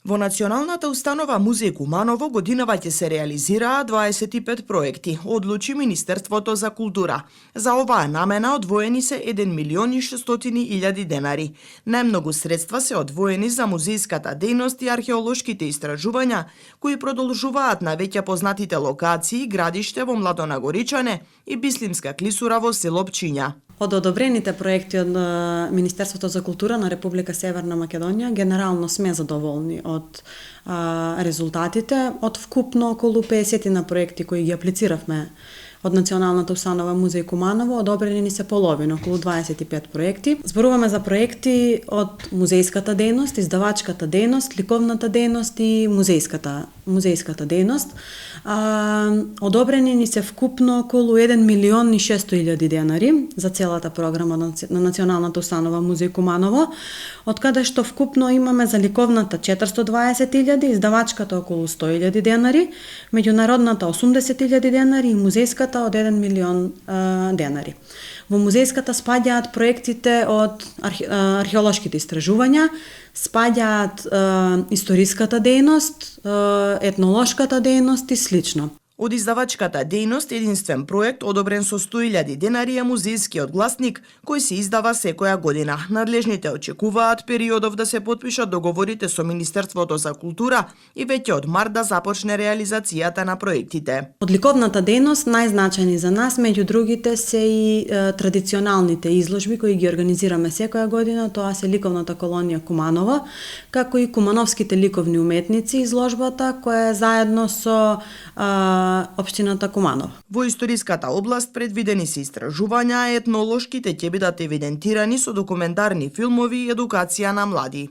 Во Националната установа Музеј Куманово годинава ќе се реализираат 25 проекти, одлучи Министерството за култура. За оваа намена одвоени се 1.600.000 денари. Најмногу средства се одвоени за музејската дејност и археолошките истражувања, кои продолжуваат на веќе познатите локации Градиште во Младонагоричане и Бислимска клисура во село Пчиња. Од одобрените проекти од Министерството за култура на Република Северна Македонија, генерално сме задоволни од резултатите, од вкупно околу 50 на проекти кои ги аплициравме од Националната установа Музеј Куманово, одобрени ни се половина, околу 25 проекти. Зборуваме за проекти од музејската дејност, издавачката дејност, ликовната дејност и музејската дејност. Одобрени ни се вкупно околу 1.600.000 денари за целата програма на Националната установа Музеј Куманово, од каде што вкупно имаме за ликовната 420.000, издавачката околу 100.000 денари, меѓународната 80.000 денари и музејската од 1 милион денари. Во музејската спаѓаат проектите од археолошките истражувања, спаѓаат историската дејност, етнолошката дејност и слично. Од издавачката дејност единствен проект одобрен со 100.000 денари е музејскиот гласник, кој се издава секоја година. Надлежните очекуваат периодов да се потпишат договорите со Министерството за култура и веќе од март да започне реализацијата на проектите. Од ликовната дејност најзначајни за нас, меѓу другите, се и традиционалните изложби кои ги организираме секоја година, тоа се ликовната колонија Куманово, како и кумановските ликовни уметници изложбата која е заедно со општината Куманово. Во историската област предвидени се истражувања, етнолошките ќе бидат евидентирани со документарни филмови и едукација на млади.